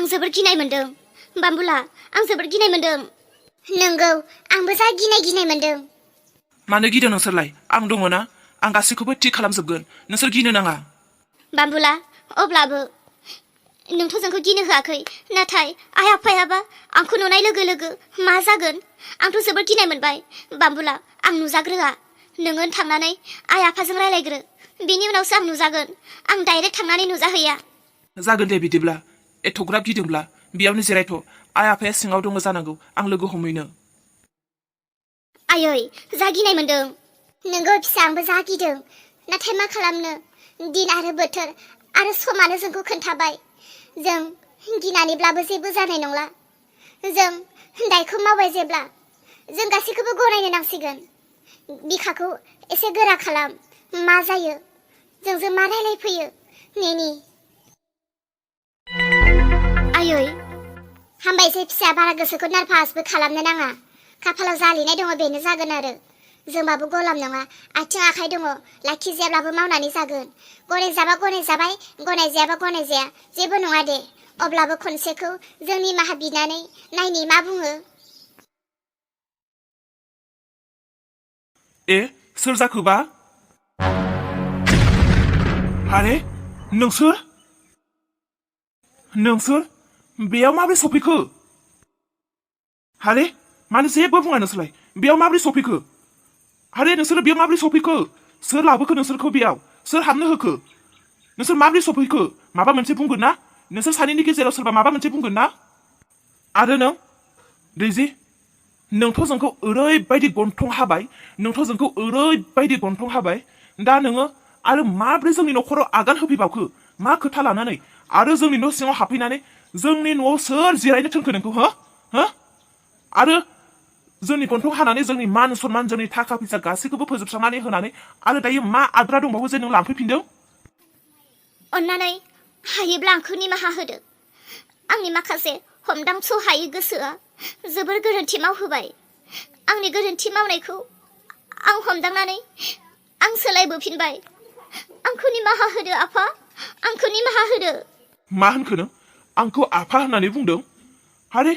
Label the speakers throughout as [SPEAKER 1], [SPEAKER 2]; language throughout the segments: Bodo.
[SPEAKER 1] आं जोबोर गिनाय मोनदों बाम्बुला आं जोबोर गिनाय मोनदों नंगौ आंबो जा गिनाय मोनदों
[SPEAKER 2] मानो गिदों नोंसोरलाय आं दङ ना आं गासैखौबो थिक खालामजोबगोन नोंसोर गिनो नाङा
[SPEAKER 1] बाम्बुला अब्लाबो नोंथ' जोंखौ गिनो होआखै नाथाय आइ आफायाबा आंखौ नुनाय लोगो लोगो मा जागोन आंथ' जोबोर गिनाय मोनबाय बाम्बुला आं नुजाग्रोआ नोङो थांनानै आइ आफाजों रायलायग्रो बिनि उनावसो आं नुजागोन आं डाइरेक्ट थांनानै नुजाहैया
[SPEAKER 2] जागोन दे बिदिब्ला एथ'ग्राब गिदोंब्ला बेयावनो जिरायथ' आइ आफाया सिङाव दङ जानांगौ आं लोगो हमहैनो
[SPEAKER 1] आयै जा गिनाय मोनदों नोंगौ फिसा आंबो जा गिदों नाथाय मा खालामनो दिन आरो बोथोर आरो समानो जोंखौ खोन्थाबाय जों गिनानैब्लाबो जेबो जानाय नंला जों दायखौ मावबाय जेब्ला जों गासैखौबो गनायनो नांसिगोन बिखाखौ एसे गोरा खालाम मा जायो जोंजों मा रायलायफैयो नेनि आयै हामबायसै फिसा बारा गोसोखौ नारभासबो खालामनो नाङा खाफालाव जालिनाय दङ बेनो जागोन आरो जोंबाबो गलाम नङा आथिं आखाइ दङ लाखिजायाब्लाबो मावनानै जागोन गनायजाबा गनायजाबाय गनायजायाबा गनायजाया जेबो नङा दे अब्लाबो खनसेखौ जों निमाहा बिनानै नायनि मा बुङो
[SPEAKER 2] ए सोर जाखोबा आरे नोंसोर बेयाव माबोरै सफैखो आरे मानो जेबो बुङा नोंसोरलाय बेयाव माबोरै सफैखो आरे नोंसोर बेयाव माबोरै सफैखो सोर लाबोखो नोंसोरखौ बेयाव सोर हाबनो होखो नोंसोर माबोरै सफैखो माबा मोनसे बुंगोन ना नोंसोर सानैनि गेजेराव सोरबा माबा मोनसे बुंगोन ना आरो नों दैजि नोंथ' जोंखौ ओरैबायदि गन्थं हाबाय दा नोङो आरो माब्रै जोंनि न'खराव आगान होफैबावखो मा खोथा लानानै आरो जोंनि न' सिङाव हाबफैनानै जोंनि न'आव सोर जिरायनो थोनखो नोंखौ हो आरो जोंनि गन्थं हानानै जोंनि मान सन्मान जोंनि थाखा फैसा गासैखौबो फोजोबस्रांनानै होनानै आरो दायो मा आद्रा दंबावो जे नों लांफैफिनदों
[SPEAKER 1] अन्नानै हायोब्ला आंखौ निमाहा होदो आंनि माखासे हमदांस' हायै गोसोआ जोबोर गोरोन्थि मावहोबाय आंनि गोरोन्थि मावनायखौ आं हमदांनानै आं सोलायबोफिनबाय आंखौ निमाहा होदो आफा आंखौ निमाहा होदो
[SPEAKER 2] मा होनखो नों आंखौ आफा होननानै बुंदों आरे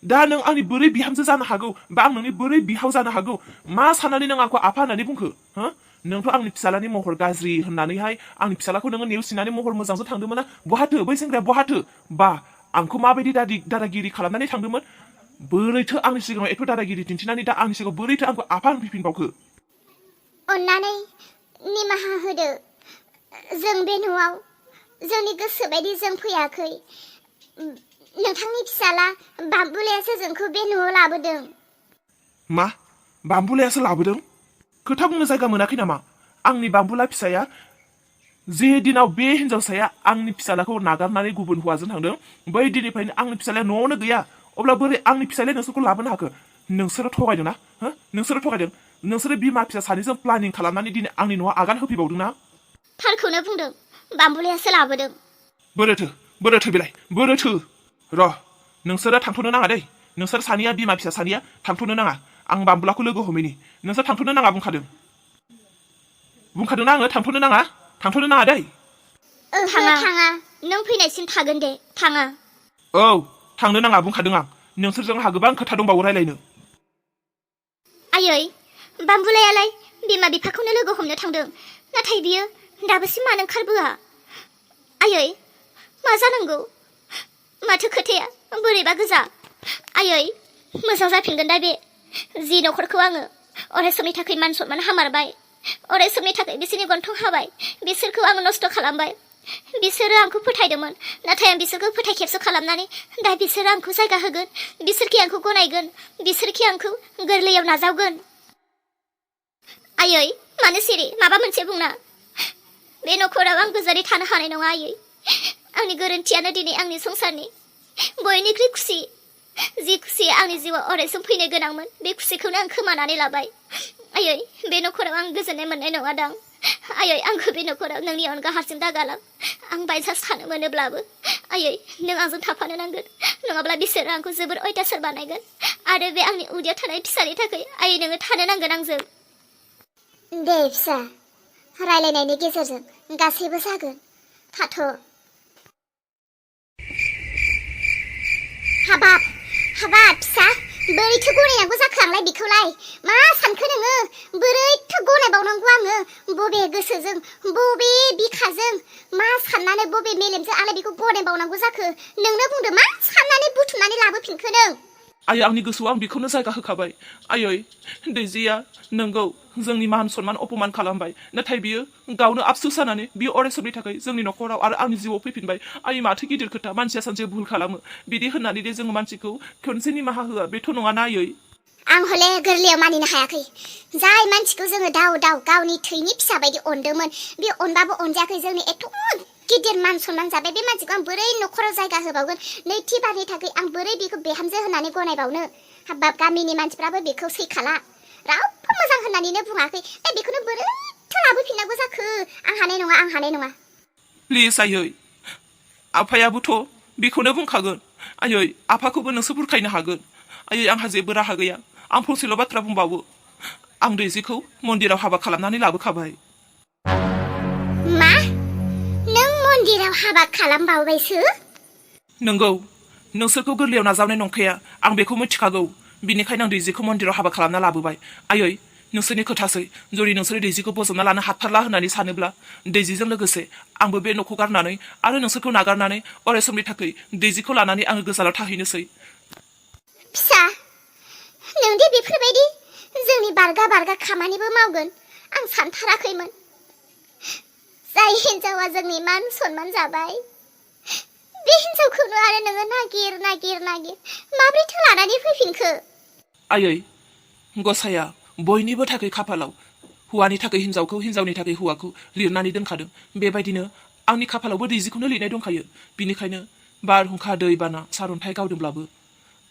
[SPEAKER 2] दा नों आंनि बोरै बिहामजो जानो हागौ बा आं नोंनि बोरै बिहाव जानो हागौ मा साननानै नों आंखौ आफा होननानै बुंखो नोंथ' आंनि फिसालानि महर गाज्रि होननानैहाय आंनि फिसालाखौ नोङो नेवसिनानै महर मोजांसो थांदोंमोन ना बहाथो बै सेंग्राया बहाथो बा आंखौ माबायदि दादागिरि खालामनानै थांदोंमोन बोरैथो आंनि सिगाङाव एथ' दादागिरि दिन्थिनानै दा आंनि सिगाङाव बोरैथो आंखौ आफा होनफैफिनबावखो
[SPEAKER 1] अन्नानै निमाहा होदो जों बे न'आव जोंनि गोसो बायदि जों फैयाखै नोंथांनि फिसाला बाम्बुलायासो जोंखौ बे न'आव लाबोदों
[SPEAKER 2] मा बाम्बुलायासो लाबोदों खोथा बुंनो जायगा मोनाखै नामा आंनि बाम्बुला फिसाया जे दिनाव बे हिनजावसाया आंनि फिसालाखौ नागारनानै गुबुन हौवाजों थांदों बै दिननिफ्रायनो आंनि फिसालाया न'आवनो गैया अब्ला बोरै आंनि फिसालाया नोंसोरखौ लाबोनो हाखो नोंसोरो थगायदों ना नोंसोरो बिमा फिसा सानैजों प्लानिं खालामनानै दिनै आंनि न'आव आगान होफैबावदों ना
[SPEAKER 1] थारखौनो बुंदों बाम्बुलायासो लाबोदों
[SPEAKER 2] बोरोथो बेलाय बोरोथो र' नोंसोरो थांथ'नो नाङा दै नोंसोर सानैया बिमा फिसा सानैया थांथ'नो नाङा आं बाम्बुलाखौ लोगो हमैनि नोंसोर थांथ'नो नाङा बुंखादोंना आङो थांथ'नो नाङा दै
[SPEAKER 1] थाङा नों फैनायसिम थागोन दे थाङा
[SPEAKER 2] औ थांनो नाङा बुंखादों आं नोंसोरजों आंहा गोबां खोथा दंबावो रायलायनो
[SPEAKER 1] आयै बाम्बुलायालाय बिमा बिफाखौनो लोगो हमनो थांदों नाथाय बियो दाबोसिम मानो ओंखारबोआ आयै मा जानांगौ माथो खोथाया बोरैबा गोजा आयै मोजां जाफिनगोन दा बे जि न'खरखौ आङो अराय समनि थाखाय मान सन्मान हामारबाय अराय समनि थाखाय बिसोरनि गन्थं हाबाय बिसोरखौ आङो नस्थ' खालामबाय बिसोरो आंखौ फोथायदोंमोन नाथाय आं बिसोरखौ फोथाय खेबस' खालामनानै दा बिसोरो आंखौ जायगा होगोन बिसोरखि आंखौ गनायगोन बिसोरखि आंखौ गोरलैयाव नाजावगोन आयै मानो सिरि माबा मोनसे बुंना बे न'खराव आं गोजोनै थानो हानाय नङा आयै आंनि गोरोन्थियानो दिनै आंनि संसारनि बयनिख्रुइ खुसि जि खुसिया आंनि जिउआव अरायसम फैनो गोनांमोन बे खुसिखौनो आं खोमानानै लाबाय आयै बे न'खराव आं गोजोननाय मोननाय नङा दां आयै आंखौ बे न'खराव नोंनि अनगा हारसिं दागालां आं बायसान्स थानो मोनोब्लाबो आयै नों आंजों थाफानो नांगोन नङाब्ला बिसोरो आंखौ जोबोर अयथासार बानायगोन आरो बे आंनि उदैयाव थानाय फिसानि थाखाय आयै नोङो थानो नांगोन आंजों दे फिसा रायलायनायनि गेजेरजों गासैबो जागोन थाथ' हाबाब फिसा बोरैथो गनायनांगौ जाखो आंलाय बेखौलाय मा सानखो नोङो बोरैथो गनायबावनांगौ आङो बबे गोसोजों बबे बिखाजों मा साननानै बबे मेलेमजों आंलाय बेखौ गनायबावनांगौ जाखो नोंनो बुंदो मा साननानै बुथुमनानै लाबोफिनखो नों
[SPEAKER 2] आयै आंनि गोसोआव आं बेखौनो जायगा होखाबाय आयै दैजिया नोंगौ जोंनि मान सनमान अपमान खालामबाय नाथाय बियो गावनो आफसुस जानानै बियो अरायसमनि थाखाय जोंनि न'खराव आरो आंनि जिउआव फैफिनबाय आयै माथो गिदिर खोथा मानसिया सानसे भुल खालामो बिदि होननानै दे जोङो मानसिखौ खनसे निमाहा होआ बेथ' नङाना आयै
[SPEAKER 1] आं हले गोरलैयाव मानिनो हायाखै जाय मानसिखौ जोङो दाव गावनि थैनि फिसा बायदि अनदोंमोन बे अनबाबो अनजायाखै जोंनि एथ' गिदिर मान सनमान जाबाय बे मानसिखौ आं बोरै न'खराव जायगा होबावगोन नैथि बारनि थाखाय आं बोरै बेखौ बेहामजो होननानै गनायबावनो हाबाब गामिनि मानसिफ्राबो बेखौ सैखाला रावबो मोजां होननानैनो बुङाखै बेखौनो बोरैथो लाबोफिननांगौ जाखो आं हानाय नङा
[SPEAKER 2] प्लिज आयै आफायाबोथ' बेखौनो बुंखागोन आयै आफाखौबो नोंसो बुरखायनो हागोन आयै आंहा जेबो राहा गैया आं फंसेल' बाथ्रा बुंबावो आं दैजिखौ मन्दिराव हाबा खालामनानै लाबोखाबाय
[SPEAKER 1] मा नों मन्दिराव हाबा खालामबावबायसो
[SPEAKER 2] नंगौ नोंसोरखौ गोरलैयाव नाजावनाय नंखाया आं बेखौ मिथिखागौ बिनिखायनो आं दैजिखौ मन्दिराव हाबा खालामना लाबोबाय आयै नोंसोरनि खोथासै जुदि नोंसोर दैजिखौ बजबना लानो हाथारला होननानै सानोब्ला दैजिजों लोगोसे आंबो बे न'खौ गारनानै आरो नोंसोरखौ नागारनानै अरायसमनि थाखाय दैजिखौ लानानै आङो गोजानाव थाहैनोसै
[SPEAKER 1] फिसा नोंदि बेफोरबायदि जोंनि बारगा खामानिबो मावगोन आं सानथाराखैमोन जाय हिन्जावा जोंनि मान सनमान जाबाय बे हिन्जावखौनो आरो नोङो नागिर माब्रैथो लानानै फैफिनखो
[SPEAKER 2] आयै गसाया बयनिबो थाखाय खाफालाव हौवानि थाखाय हिन्जावखौ हिन्जावनि थाखाय हौवाखौ लिरनानै दोनखादों बेबायदिनो आंनि खाफालावबो दैजिखौनो लिरनाय दंखायो बिनिखायनो बारहुंखा दै बाना सारन्थाइ गावदोंब्लाबो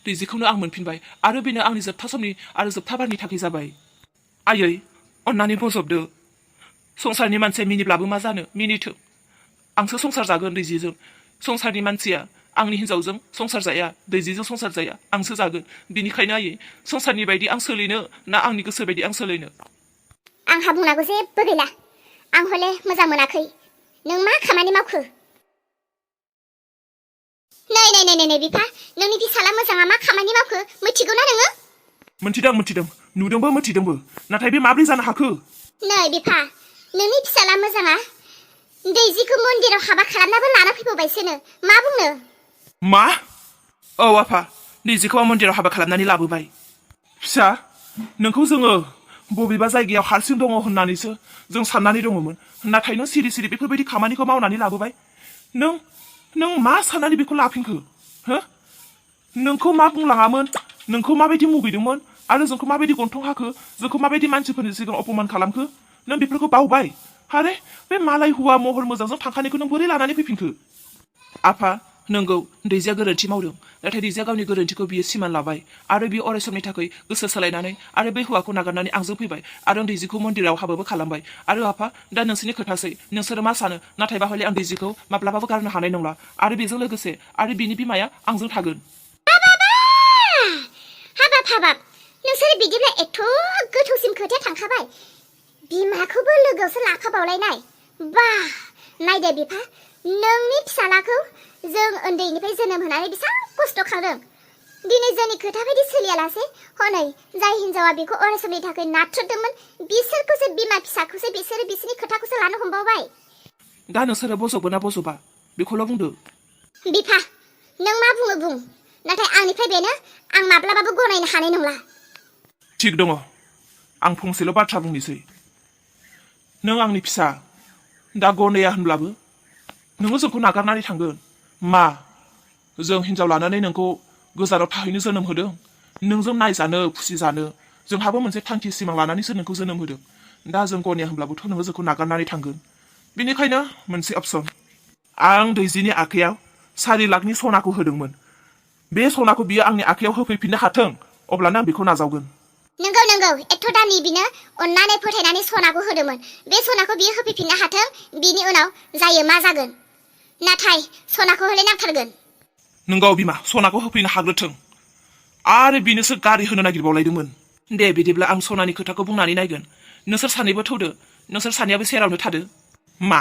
[SPEAKER 2] दैजिखौनो आं मोनफिनबाय आरो बेनो आंनि जोबथा समनि आरो जोबथा बारनि थाखाय जाबाय आयै अन्नानै बजबदो संसारनि मानसिया मिनिब्लाबो मा जानो मिनिथों आंसो संसार जागोन दैजिजों संसारनि मानसिया आंनि हिन्जावजों संसार जाया दैजिजों संसार जाया आंसो जागोन बिनिखायनो आयै संसारनि बायदि आं सोलिनो ना आंनि गोसो बायदि आं सोलिनो
[SPEAKER 1] आंहा बुंनांगौ जेबो गैला आं हले मोजां मोनाखै नों मा खामानि मावखो नै बिफा नोंनि फिसाला मोजाङा मा खामानि मावखो मिथिगौ ना नोङो
[SPEAKER 2] मोनथिदों मिथिदोंबो नाथाय बे माब्रै जानो हाखो
[SPEAKER 1] नै बिफा नोंनि फिसाला मोजाङा दैजिखौ मन्दिराव हाबा खालामनाबो लाना फैबावबायसोनो मा बुंनो
[SPEAKER 2] मा औ आफा दैजिखौ आं मन्दिराव हाबा खालामनानै लाबोबाय फिसा नोंखौ जोङो बबेबा जायगायाव हारसिं दङ होननानैसो जों साननानै दङमोन नाथाय नों सिरि बेफोरबायदि खामानिखौ मावनानै लाबोबाय नों मा साननानै बेखौ लाफिनखो हो नोंखौ मा बुंलाङामोन नोंखौ माबायदि मुगैदोंमोन आरो जोंखौ माबायदि गन्थं हाखो जोंखौ माबायदि मानसिफोरनि सिगाङाव अपमान खालामखो नों बेफोरखौ बावबाय आरे बे मालाय हौवा महर मोजांजों थांखानायखौ नों बोरै लानानै फैफिनखो आफा नंगौ दैजिया गोरोन्थि मावदों नाथाय दैजिया गावनि गोरोन्थिखौ बियो सिमान लाबाय आरो बियो अरायसमनि थाखाय गोसो सोलायनानै आरो बे हौवाखौ नागारनानै आंजों फैबाय आरो आं दैजिखौ मन्दिराव हाबाबो खालामबाय आरो आफा दा नोंसोरनि खोथासै नोंसोरो मा सानो नाथायबा हले आं दैजिखौ माब्लाबाबो गारनो हानाय नंला आरो बेजों लोगोसे आरो बिनि बिमाया आंजों थागोन
[SPEAKER 1] हाबाब नोंसोर बिदिब्ला एथ' गोथौसिम खोथाया थांखाबाय बिमाखौबो लोगोआवसो लाफाबावलायनाय बा नायदो बिफा नोंनि फिसालाखौ जों उन्दैनिफ्राय जोनोम होनानै बेसेबां खस्थ' खांदों दिनै जोंनि खोथा बायदि सोलियालासे हनै जाय हिन्जावा बेखौ अरायसमनि थाखाय नाथ्रोदोंमोन बिसोरखौसो बिमा फिसाखौसो बिसोरो बिसोरनि खोथाखौसो लानो हमबावबाय
[SPEAKER 2] दा नोंसोरो बजबगोन ना बजबा बेखौल' बुंदो
[SPEAKER 1] बिफा नों मा बुङो बुं नाथाय आंनिफ्राय बेनो आं माब्लाबाबो गनायनो हानाय नंला
[SPEAKER 2] थिग दङ आं फंसेल' बाथ्रा बुंनोसै नों आंनि फिसा दा गनाया होनब्लाबो नोङो जोंखौ नागारनानै थांगोन मा जों हिन्जाव लानानै नोंखौ गोजानाव थाहैनो जोनोम होदों नोंजों नायजानो खुसि जानो जोंहाबो मोनसे थांखि सिमां लानानैसो नोंखौ जोनोम होदों दा जों गनाया होनब्लाबोथ' नोङो जोंखौ नागारनानै थांगोन बेनिखायनो मोनसे अपसन आं दैजिनि आखायाव 4 लाखनि सनाखौ होदोंमोन बे सनाखौ बियो आंनि आखायाव होफैफिननो हाथों अब्लानो आं बेखौ नाजावगोन
[SPEAKER 1] नंगौ एथ' दामि बिनो अननानै फोथायनानै सनाखौ होदोंमोन बे सनाखौ बियो होफैफिननो हाथों बिनि उनाव जायो मा जागोन नाथाय सनाखौ हले नांथारगोन
[SPEAKER 2] नंगौ बिमा सनाखौ होफैनो हाग्रोथों आरो बिनोसो गारि होनो नागिरबावलायदोंमोन दे बिदिब्ला आं सनानि खोथाखौ बुंनानै नायगोन नोंसोर सानैबो थौदो नोंसोर सानैयाबो सेरावनो थादो मा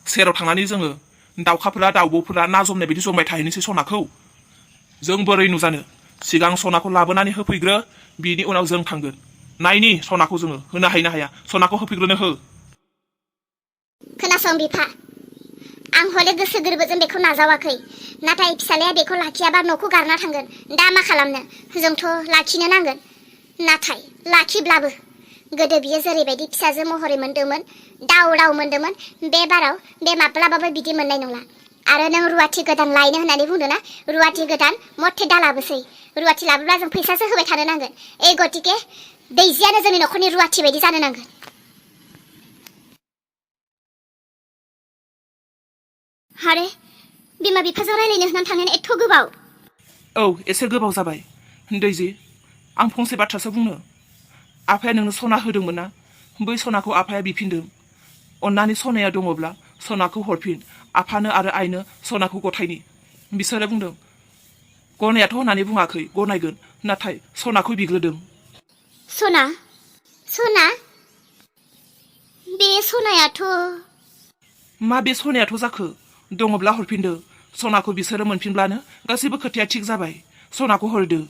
[SPEAKER 2] सेराव थांनानै जोङो दाउखाफोरा दाउब'फोरा ना जमनाय बायदि जमबाय थाहैनोसै सनाखौ जों बोरै नुजानो सिगां सनाखौ लाबोनानै होफैग्रो बिनि उनाव जों थांगोन नायनि सनाखौ जोङो होनो हायो ना हाया सनाखौ होफैग्रोनो हो
[SPEAKER 1] खोनासं बिफा आं हले गोसो गोरबोजों बेखौ नाजावाखै नाथाय फिसालाया बेखौ लाखियाबा न'खौ गारना थांगोन दा मा खालामनो जोंथ' लाखिनो नांगोन नाथाय लाखिब्लाबो गोदो बियो जेरैबायदि फिसाजो महरै मोनदोंमोन दाव दाव मोनदोंमोन बे बाराव बे माब्लाबाबो बिदि मोननाय नंला आरो नों रुवाथि गोदान लायनो होननानै बुंदों ना रुवाथि गोदान मथे दा लाबोसै रुवाथि लाबोब्ला जों फैसासो होबाय थानो नांगोन गतिके दैजियानो जोंनि न'खरनि रुवाथि बायदि जानो नांगोन आरे बिमा बिफाजों रायलायनो होननानै थांनायानो एथ' गोबाव
[SPEAKER 2] औ एसे गोबाव जाबाय दैजि आं फंसे बाथ्रासो बुंनो आफाया नोंनो सना होदोंमोन ना बै सनाखौ आफाया बिफिनदों अन्नानै सनाया दङब्ला सनाखौ हरफिन आफानो आरो आइनो सनाखौ गथायनि बिसोरो बुंदों गनायाथ' होननानै बुङाखै गनायगोन नाथाय सनाखौ बिग्रोदों
[SPEAKER 1] सना सना बे सनायाथ'
[SPEAKER 2] मा बे सनायाथ' जाखो दङब्ला हरफिनदो सनाखौ बिसोरो मोनफिनब्लानो गासैबो खोथाया थिग जाबाय सनाखौ हरदो